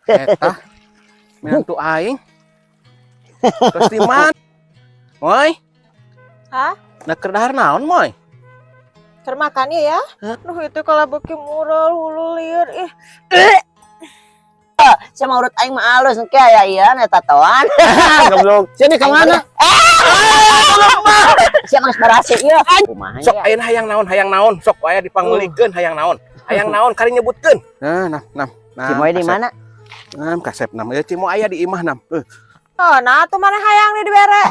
Eta menantu aing. Terus di mana? Moy, Hah? Nah keur dahar naon, Moy? Keur makan ya? Hah? Duh, itu kalau beuki murel hulu lieur ih. Sama urut aing mah alus engke aya ieu eta tatoan. Goblok. Sini ka mana? Sia geus barasi ieu. Kumaha Sok ya? ayeuna hayang naon, sok aya dipangmeulikeun hayang naon. Hayang naon kari nyebutkeun. Nah, nah, nah. Nah, Cimoy di kasep. mana? Nah, kasep nam. Ya Cimoy aya di imah nam. Oh, nah tuh mana hayang nih dibere.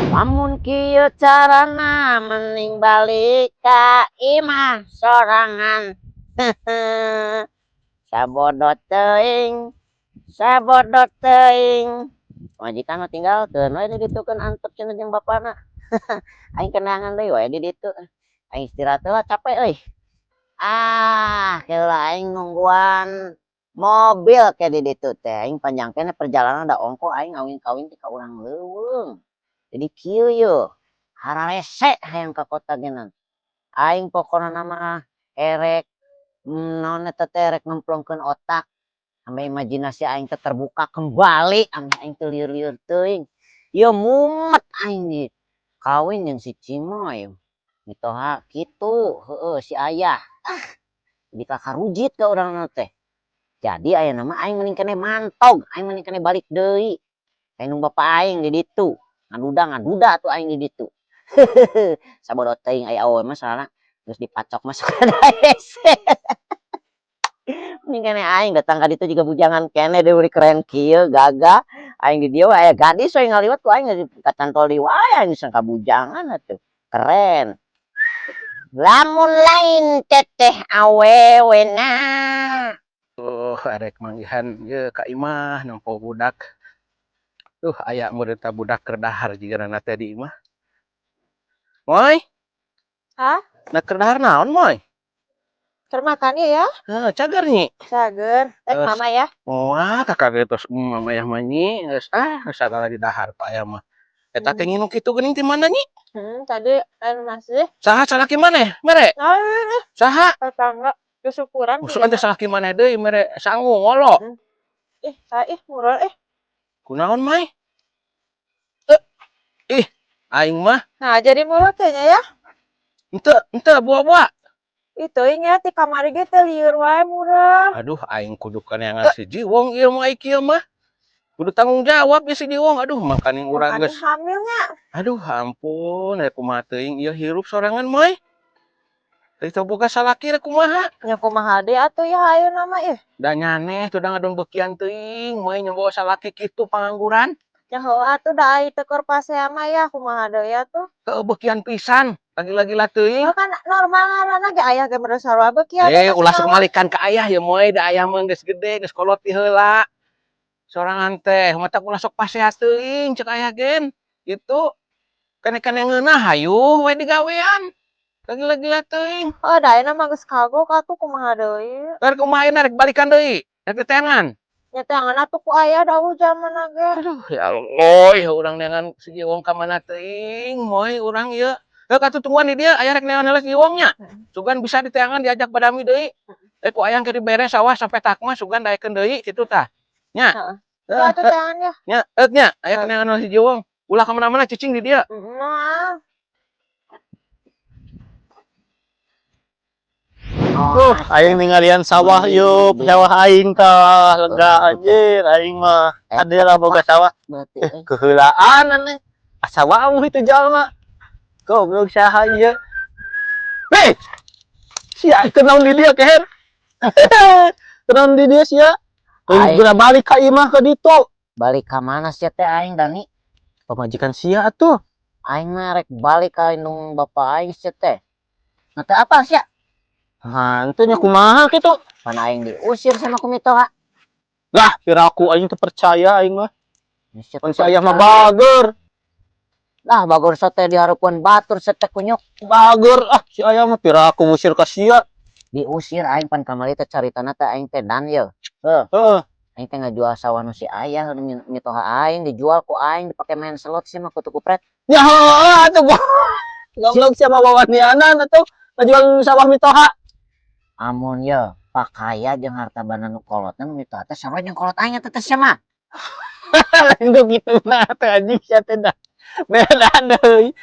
Lamun kieu carana mending balik ka imah sorangan. Sabodo teuing, sabodo teuing. Majikan mah tinggalkeun we di ditu keun antep cenah jeung bapana. Aing kenangan deui we di ditu. Aing istirahat heula capek euy. Ah, keula aing nungguan mobil ke di ditu teh. Aing panjang keneh perjalanan da ongko aing ngawin-kawin teh ka urang leuweung. Jadi kieu yeuh, hararese hayang ka kota geuna. Aing pokona mah erek naon eta teh erek ngemplongkeun otak sampai imajinasi aing teh terbuka kembali, ameh aing teu lieur-lieur teuing. Ieu mumet aing di kawin jeung si Cimoy. Mitoha kitu, heueuh si ayah. Ah, di kakarujit ka urang teh. Jadi ayeuna mah aing mending keneh mantog, aing mending keneh balik deui. Aing nung bapa aing di ditu. Ngaduda-ngaduda tuh aing di ditu. Sabodo teuing aya awewe mah soalna geus dipacok mah sok ada hese. Mending keneh aing datang ka ditu juga bujangan keneh deui keren kieu gagah. Aing di dieu aya gadis we ngaliwat ku aing kacantol deui wae aing sangka bujangan atuh. Keren. Lamun lain teteh awewena. Tuh, arek manggihan ye ka imah nempo budak. Tuh aya murid budak keur dahar jigana teh di imah. Moy? Hah? Nah keur dahar naon, Moy? Keur makan ya? Heuh, cager nyi. Cager. Terus. Mama ya. Wah, kakak ge tos mama yah mah nyi, geus ah geus sagala di dahar pak aya mah. Eta teh nginum kitu geuning ti mana nyi? Tadi anu masih. Saha salaki maneh? Mere? Ah, Saha? tetangga kesyukuran. Musuhan teh salaki maneh deui mere sangu ngolo. Ih, saya ih murah ih. Kunaon, Mai? Ih, aing mah. Nah, jadi murah tehnya ya. Henteu, henteu buah-buah. Itu ingat di kamar ge teh lieur wae murah. Aduh, aing kudu kaneangan si Jiwong ieu mah kieu mah. Kudu tanggung jawab ya si Jiwong. Aduh, makaning urang Makaning geus. hamilnya. Aduh, ampun, rek kumaha teuing ieu hirup sorangan, Moy. Teu teu boga salaki rek kumaha? Nya kumaha deui atuh ya ayeuna mah ih. Da nyaneh tuh da ngadon beukian teuing, Moy nyoba salaki kitu pangangguran. Nya heueuh atuh da ai teu keur pasea mah ya kumaha deui atuh. Heueuh beukian pisan, lagi-lagi teuing. Heuh kan normal ngaranna ge ayah ge mere sarua beukian. Ulah sok malikan ka ayah ya Moy, da ayah mah geus gede, geus kolot ti heula. Sorangan teh, matak ulah sok pasea teuing cek ayah gen. Gitu. Kene-kene ngeunah hayu we digawean. Lagi-lagi teuing. Oh, da ayeuna mah geus kagok atuh kumaha deui. Rek kumaha ayeuna rek balikan deui? Rek diteangan? Nya teangan atuh ku ayah da jaman ge. Aduh, ya Allah, ya urang neangan si Jiwong ka mana teuing, Moy urang ieu. Heuh atuh tungguan di dieu aya rek neangan heula si Jiwong nya. Sugan bisa diteangan diajak badami deui. Ku ayang keur dibere sawah sampai tak mah sugan daekeun deui kitu tah. Nya. Heeh. Tuh atuh teangan ya. Nya, euk nya, aya neangan heula si Jiwong. Ulah ka mana-mana cicing di dieu. Moal. Aing ningalian sawah yuk, sawah aing tah lega anjir aing mah. Adalah boga sawah. Berarti Keheulaan aneh. Asa wawuh itu jalma. Goblok saha ieu? Hei! Sia kenaon di dia keher? Kenaon di dia sia? Aing. Geura balik ka imah ka ditu. Balik ka mana sia teh aing, Dani? Pamajikan sia atuh. Aing mah rek balik ka indung bapa aing sia teh. Nah, teu apa sia? Hantu nya kumaha kitu? Pan aing diusir sama ku mitoha. Lah, piraku aing teu percaya aing mah. Sia Pan si ayah mah bager. Lah bagor sate dihareupeun batur sia teh kunyuk. Bager ah si ayah mah piraku ngusir ka sia. Diusir aing pan kamari teh caritana teh aing teh dan ye. Heeh. Aing teh ngajual sawah nu si ayah nu mitoha aing dijual ku aing dipake main slot sih mah kutu kupret. Ya heueuh atuh gua. Goblok sia mah wawanianan atuh ngajual sawah mitoha. Amun ye pakaya jeung harta banda nu kolotna nu mitoha teh sarua jeung kolot aing eta teh sia mah. Lain tuh kitu nah teh anjing sia teh dah. Beda deui.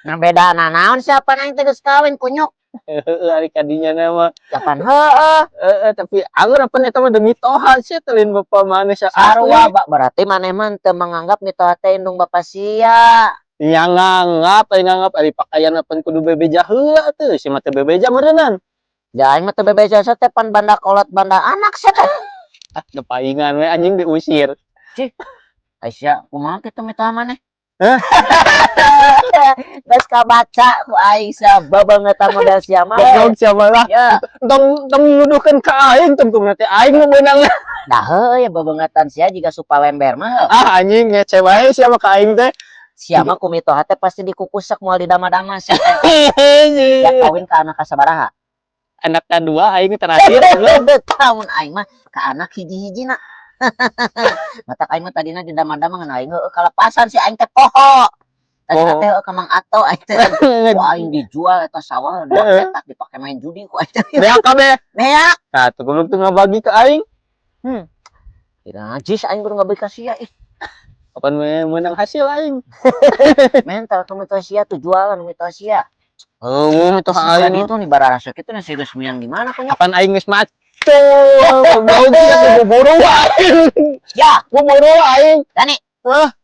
Nah beda naon siapa aing teh geus kawin kunyuk. Heeh ari kadinya na mah. Kapan heueuh. Heeh tapi anggur apa eta mah demi toha sia teh lain bapa maneh sia. Sarua berarti maneh mah teu menganggap mitoha teh indung bapa sia. Nya nganggap aing nganggap ari pakaian apa kudu bebeja heula teu si mah teu bebeja meureunnan. Ja aing mah teu bebeja sia teh pan banda kolot banda anak sia teh. Ah gepaingan we anjing diusir. Cih. Aisyah, kumaha kitu mitoha maneh? Hah? Geus kabaca ku aing sia babangetan model sia mah. Goblok sia mah lah. Ya. Tong tong nuduhkeun ka aing tong teh aing nu meunang. Dah heueuh ya babangetan sia jiga supa lember mah. Ah anjing ngece wae sia mah ka aing teh. Sia mah ku mitoha teh pasti dikukusak moal didama-dama sia teh. Ya kawin ka anak kasabaraha? Anak kadua aing terakhir. Tahun aing mah ka anak hiji-hijina. Matak aing mah tadina didama-dama ngan aing heueuh kalepasan si aing teh poho. Tadi Poho. teh ka Mang Ato aing teh. Ku aing dijual eta sawah dua petak dipake main judi ku aing teh. Beak kabeh. Beak. Nah, tuh goblok tuh ngabagi ke aing. Tidak najis aing kudu ngabagi ka sia ih. Kapan menang hasil aing? Mental kamu tuh sia tuh jualan mitoha sia. Oh, itu Aing aing. itu nih bararasa kitu nasi geus miang di mana kunyuk. Kapan aing geus macul? Goblok sia buru aing. Ya, Buru aing. Dani. Hah?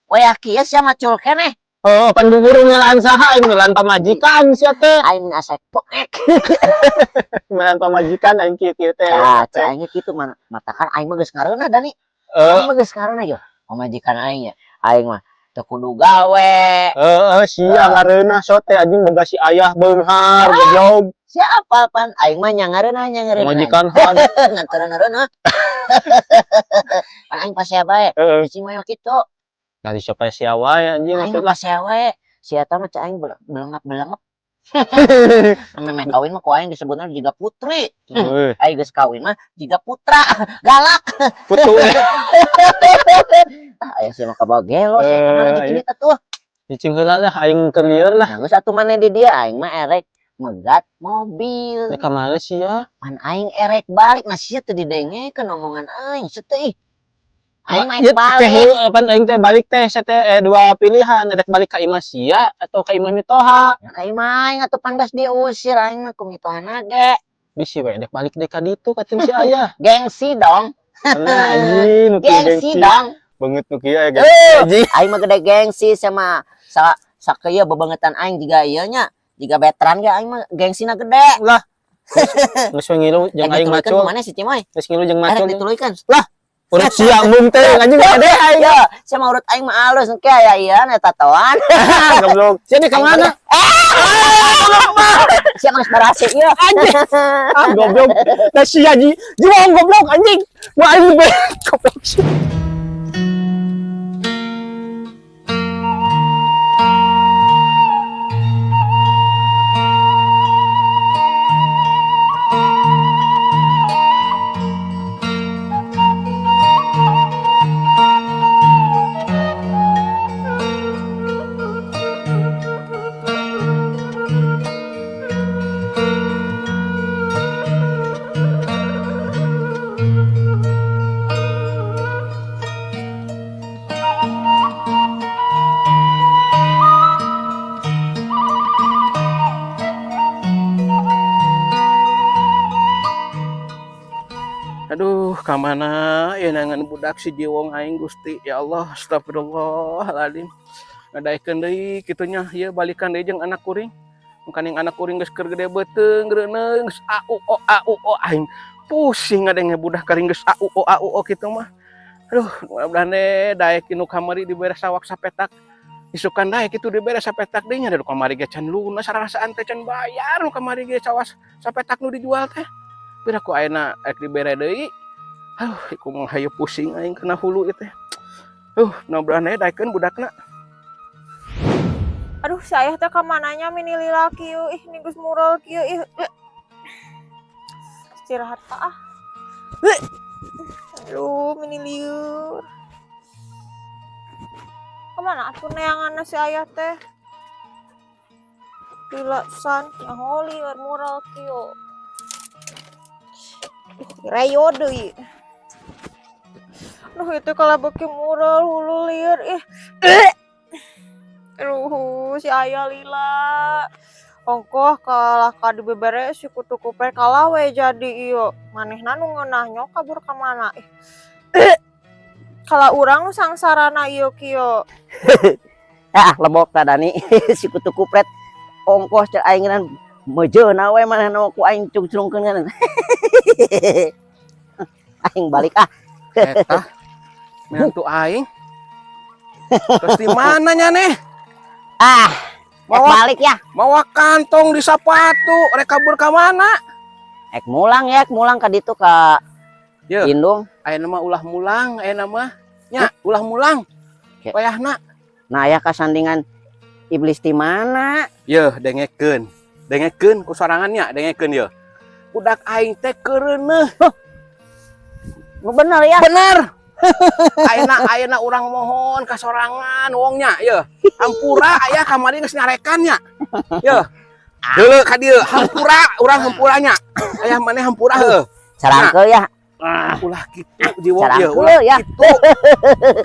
Waya kieu sia macul keneh. Oh, pan buburu ngelaan saha aing ngelaan pamajikan sia teh. Aing asa poek. Ngelaan pamajikan aing kieu-kieu teh. Tah, cek aing kitu mah matakan aing mah geus ngareunah Dani. Heeh, Aing mah geus ngareunah yo. Pamajikan aing ya. Aing mah teu kudu gawe. heeh sia ngareunah so teh anjing boga si ayah beunghar goblok. Siapa pan aing mah nya ngareunah nya ngareunah. Pamajikan han. Ngan teu ngareunah. Pan aing pasea bae. Heeh. Cicing mah kitu. Dari siapa sia wae anjing Aing maksud mah pasea wae. Si eta mah cek aing belengap-belengap. Memeh kawin mah ku aing disebutna jiga putri. Heuh, Aing geus kawin mah jiga putra. Galak. putu. Ah, aya sia mah kabawa gelo sia Eh, mah cicing eta tuh. Cicing heula lah aing keur lieur lah. Nah, geus atuh maneh di dia aing mah erek megat mobil. Rek ka mana sia? Pan aing erek balik nah sia teu didengekeun omongan aing sia teh ih. Aing mah Ya, erek balik. teh heueuh, pan aing teh balik teh sia teh dua pilihan rek balik ka imah sia atau ka imah mitoha. Ya ka imah aing atuh pan geus diusir aing mah ku mitohana ge. Bisi we rek balik deui ka ditu ka si ayah. Gengsi dong. Nah, anjing nu kieu Gengsi dong. Banget nu kieu aya gengsi Eh, anjing. aing mah gede gengsi sama sa sakieu bebangetan aing jiga ieu nya. Jiga veteran ge aing mah gengsina gede. Lah. Geus we ngilu jeung Eh, aing dituluykeun macul. ku maneh si Cimoy? Geus ngilu jeung Erek macul. dituluykeun. Urut sia embung teh anjing gede aing. Ya, sia mah urut aing mah alus engke aya ieu eta tatoan. Goblok. Sia di ka mana? Sia mah geus barasi ieu. Anjing. Ah goblok. Da sia ji. Jiwang goblok anjing. Wah aing be goblok. Sia. Aduh, kamana ya nangan budak si Jiwong aing Gusti. Ya Allah, astagfirullahaladzim. Ngadaekeun deui kitu nya, ieu balikan deui jeung anak kuring. Mungkin anak kuring geus keur gede beuteung, reuneuh geus a u o a u o, aing pusing ngadenge budak karing geus a u o a u o kitu mah. Aduh, mudah-mudahan deh daek nu kamari dibere sawah sapetak. Isukan daek kitu dibere sapetak deui nya, da nu kamari ge can lunas, rarasaan teh can bayar nu kamari ge sawah sapetak nu dijual teh. Pira ku ayeuna rek dibere deui. Aduh, kumaha hayu pusing aing kana hulu ieu teh. Mudah-mudahan we daekeun budakna. Aduh, si ayah teh ka mananya mini lila kieu, ih, ini geus mural kieu, ih. Eh. Istirahat ah. Aduh, mini lieur. Kemana atuh neanganna si ayah teh? Lila san, nyaho lieur mural kieu. Reyo deui. Aduh, itu kalau beuki mural hulu lieur ih. Aduh, si ayah lila. Ongkoh kalah ka dibebere si kutu kupret kalah we jadi ieu. Manehna nu ngeunah nyok kabur ka mana ih. Kalau urang nu sangsarana ieu kieu. Ah, lebok ta Dani, si kutu kupret ongkoh cek aing ngan meujeuna we manehna ku aing cungcrungkeun kan. Aing balik ah. Eta menantu aing. Terus di mana nya nih? Ah, ek Mawa balik ya. Mawa kantong di sapatu, rek kabur ka mana? Ek mulang ya, ek mulang ka ditu ka Ye. Indung. Ayeuna mah ulah mulang, ayeuna mah. Nya, ulah mulang. Ke. Wayahna. Nah, aya kasandingan iblis di mana? Yeuh, dengekeun. Dengekeun ku sorangan nya, dengekeun yeuh. Budak aing teh keureuneuh. Nu bener ya. Bener. Ayeuna ayeuna urang mohon ka sorangan wong nya, yeuh. Hampura aya kamari geus nyarekan nya. Yeuh. Deuleu ka dieu, hampura urang hampura nya. Aya maneh hampura heuh. Sarangkeul ya. Ulah kitu jiwa yeuh, Sarangkeul ulah ya. kitu.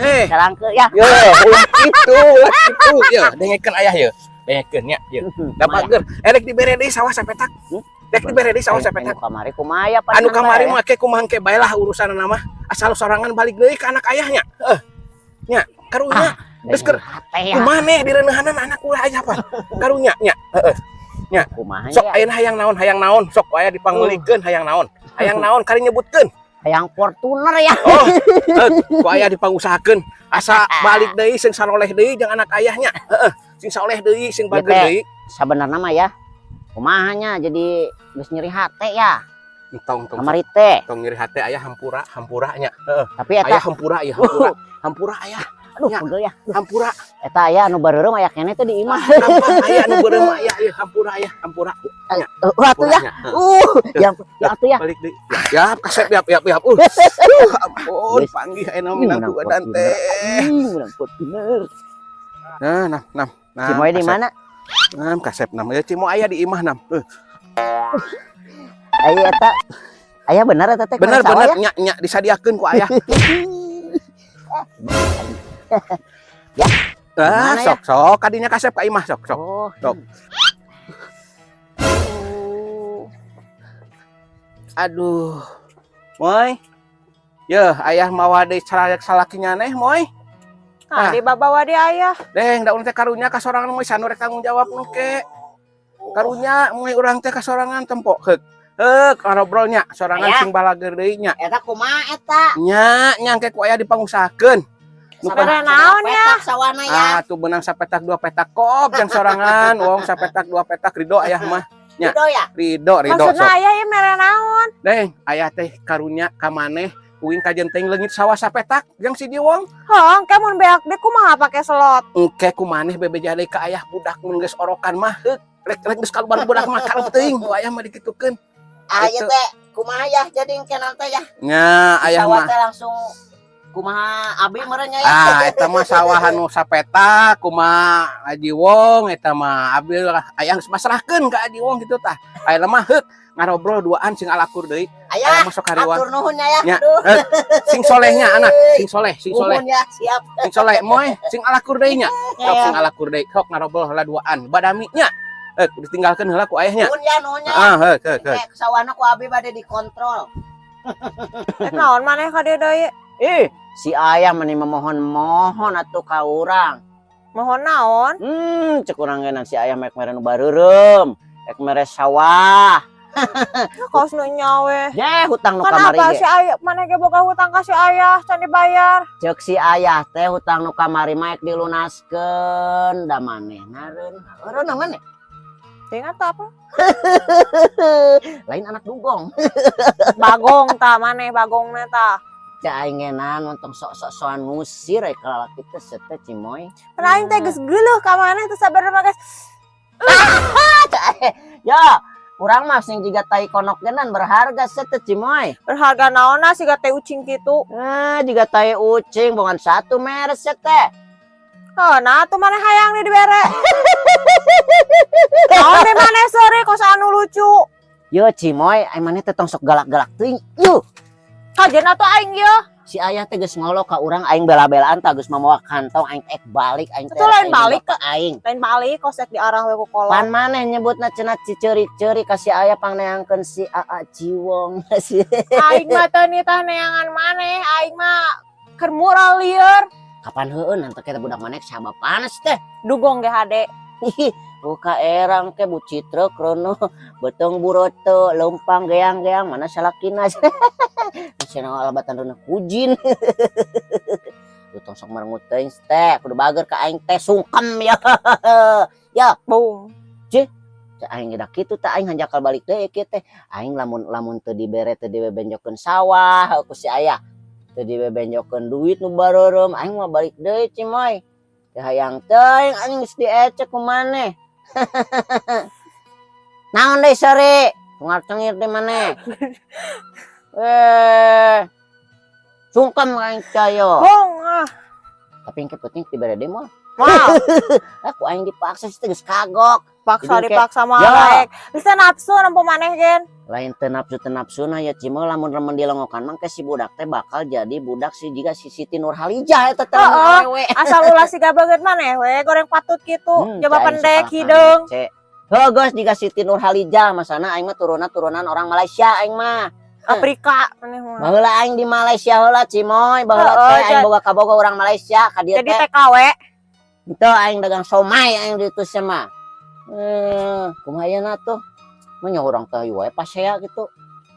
Eh, Sarangkeul ya. yeuh, ulah kitu, ulah kitu. Yeuh, dengekeun ayah yeuh. Dengekeun nya, yeuh. Da bager, erek dibere deui sawah sapetak. Rek dibere deui sawah sapetak. Anu kamari kumaha ya? Anu kamari mah ke kumaha ke bae lah urusanna mah. Asal sorangan balik deui ka anak ayahnya. Heuh. Nya, karunya. Geus keur ya. Kumaha neh direunahanan anak ulah aya apa? Karunya nya. Heeh. Nya. Kumaha Sok ya? Ayeuna hayang naon? Sok aya dipangmeulikeun hayang naon? Hayang naon kari nyebutkeun. Hayang Fortuner ya. Oh, eh, ku aya dipangusahakeun. Asa balik deui sing saroleh deui jeung anak ayahnya. Heeh. Sing soleh deui, sing bager Ieu teh. Deui. Sabenerna mah ya. Kumaha nya, jadi geus nyeri hate ya. Entong tong Kamari teh. Tong nyeri hate, ayah hampura, hampura nya. Heeh. Tapi eta Ayah hampura ya, hampura. Hampura ayah, aduh nya. Pegel ya. Hampura. Eta aya anu bareureum aya keneh teh di imah. Gampang aya nu beureum aya ieu hampura ayah, hampura. Nya. Atuh ya. Nya. Heeh. Ya ya atuh ya. Balik deui. Ya, kasep yap yap yap. Ampun, Geus. Panggih ayeuna minangtu Menang edan teh. Ih, menang Fortuner. Nah, nah, nah. Nah, Cimoy di kasep. mana? Nah, kasep nam. Ya Cimoy aya di imah nam. Aya eta. Aya bener eta teh Bener sawah bener ya? Nya nya disadiakeun ku ayah. Ya. Ah, Mana ya? sok sok kadinya kasep ka imah sok sok. Oh, Sok. Aduh. Moy. Yeuh, ayah mawa deui carayek salaki nyaneh, Moy. Nah, Ah. di babawa di ayah. Deng, da urang teh karunya ka sorangan moy sanu rek tanggung jawab nu ke. Karunya moy urang teh ka sorangan tempo. Heuk. Heuk, ngobrolnya sorangan Ayah. Sing balager deui nya. Eta kumaha eta? Nya, nyangke ku aya dipangusahakeun. Nu pan- Sabaraha naon ya? Petak sawana ya. Ah, tuh benang sapetak dua petak kop jang sorangan, wong sapetak dua petak ridho ayah mah. Nya. Ridho ya. Ridho, ridho Maksudna sok. ayah ya mere naon? Deng, ayah teh karunya ka maneh uing kajenteng leungit sawah sapetak jang si Diwong. Heuh, engke mun beak deui kumaha pake selot? Engke ku maneh bebeja deui ka ayah budak mun geus orokan mah heuk. Rek rek geus kaluar budak mah karep teuing ku ayah mah dikitukeun. Ah, ieu Itu. Teh kumaha ya jadi engke nanti ya. Nya, ayah Sawah mah. Teh langsung kumaha abi meureun nya ya. Ah, eta mah sawah anu sapetak kumaha Haji Wong eta mah abi lah ayah geus masrahkeun ka Haji Wong gitu tah. Ayeuna mah heuk ngarobrol duaan sing alakur deui. Ayah, Ayah masuk kariwang. atur nuhun ya. Nya. Aduh. Eh, sing solehnya anak, sing soleh, sing soleh. Nuhun ya, siap. Sing soleh moy, sing alakur deui nya. Sok Ya. sing alakur deui, sok ngarobrol heula duaan. Badami nya. Eh, ditinggalkeun heula ku ayahnya. Nuhun ya, nuhun ya. Ah, heuk heuk heuk. Engke sawana ku abi bade dikontrol. Rek naon maneh ka dieu deui? Ih, si ayah meni memohon-mohon atuh ka urang. Mohon naon? Cek urang ge si ayah mek mere nu bareureum, rek mere sawah. Kos nu nya we. Ye, hutang nu Kan kamari apa ge. si ayah maneh ge boga hutang ka si ayah can dibayar. Cek si ayah teh hutang nu kamari mah ek dilunaskeun, da manehna reun. Eureun maneh? Teuing atuh apa? Lain anak dugong. Bagong tah maneh bagongna tah. Cek aing ngenan tong sok-sok-sokan ngusir we ka lalaki teh sete, Cimoy. Kan aing teh geus geuleuh ka maneh teh sabenerna mah, guys. Ya, urang mah sing jiga tai konok genan berharga sete, Cimoy. Berharga naonna siga teh ucing kitu. Eh, jiga tai ucing bongan satu meres teh. Oh, nah tuh maneh hayang di dibere. Naon di maneh seuri kos anu lucu. Yo Cimoy, ai maneh teh tong sok galak-galak teuing. Yuh, Kajen atuh aing ye. Si ayah teh geus ngolok ka urang, aing bela-belaan tah geus mamawa kantong, aing ek balik aing teh. Itu lain aing balik, bapak aing. Lain balik kos ek diarah we ku kolot. Pan maneh nyebutna cenah ciceurik-ceurik ka si ayah pangneangkeun si Aa Ciwong. Si Aing mah teu nitah neangan maneh, aing mah keur murah lieur. Kapan heueun nanti kita budak maneh sabab panas teh. Dugong ge hade. Ih, buka erang ke bu citrek rono betong buroto lempang geang-geang mana salakina. Masih alabatan rono kujin. Lu tong sok merengut teuing teh, kudu bager ka aing teh sungkem ya. Ya, Bung. Cek aing gedak kitu teh aing hanjakal balik deui kieu teh. Aing lamun lamun teu dibere, teu dibebenjokeun sawah ku si ayah. Teu dibebenjokeun duit nu bareureum, aing mah balik deui, Cimoy. Teu hayang teuing aing geus diecek ku maneh. Naon deui seuri? Tungar cengir di maneh. Eh. Sungkem aing cayo. Bung ah. Tapi yang penting dibere deui moal. Mau Aku aing dipaksa sih geus kagok. Paksa Jadi dipaksa mah Ya. baik. Bisa nafsu nempo maneh gen. Lain teu nafsu, teu nafsu nah ya Cimoy, lamun remen dilongokan mah ke si budak teh bakal jadi budak si jiga si Siti Nurhalijah eta teh lamun Heeh. awewe. Asal ulah siga beungeut maneh we goreng patut kitu. Coba Cek aing pendek sekolah hideung. Cek. Heuh geus jiga Siti Nurhalijah, masana aing mah turunan turunan orang Malaysia aing mah. Afrika maneh mah. Baheula aing di Malaysia heula, Cimoy, baheula Heeh, teh aing boga kaboga orang Malaysia ka dieu Jadi teh. TKW. Henteu, aing dagang somai aing di ditu mah. Eh, kumaha ayeuna tuh? Mah nya urang teh wae pasea gitu.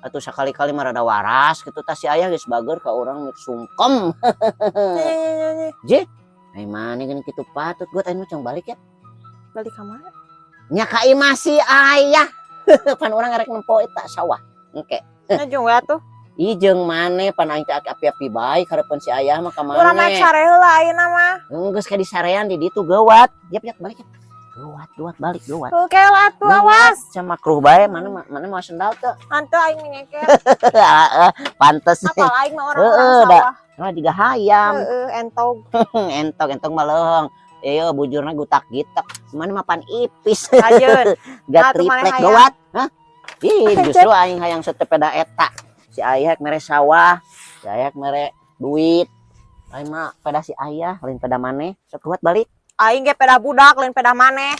Atuh sakali-kali mah rada waras gitu tah, si ayah geus bager ka urang mik sungkem. Nyi, nyi, nyi. Ai maneh geuning kitu patut gue aing mah cong balik ya. Balik ka mana? Nya ka imah si ayah. Pan urang ngarek nempo eta sawah. Engke. Ngejung we atuh. Ih, jeung maneh pan aing teh api-api bae karepan si ayah mah ka Urang mah maneh. sare heula ayeuna mah. Geus ka disarean di ditu geuwat. Yap yap balik ya. Geuwat, geuwat balik geuwat. Oke lah atuh, awas. Sama makruh bae mana mana mau sendal teu. Hanteu aing nyeker. Pantes. Apal aing mah orang-orang Heeh, da. sawah. Mah juga hayam. Heeh, entog. Entog entog mah leuheung. Iya, bujurna gutak gitek. Mana mah pan ipis. Kajeun. Gak Nah, tuh maneh triplek hayang. geuwat. Hah? Ih, justru aing hayang setepeda eta. Si ayah mere sawah, si ayah mere duit. Aing mah peda si ayah, lain peda maneh. Sok kuat balik. Aing ge peda budak lain peda maneh.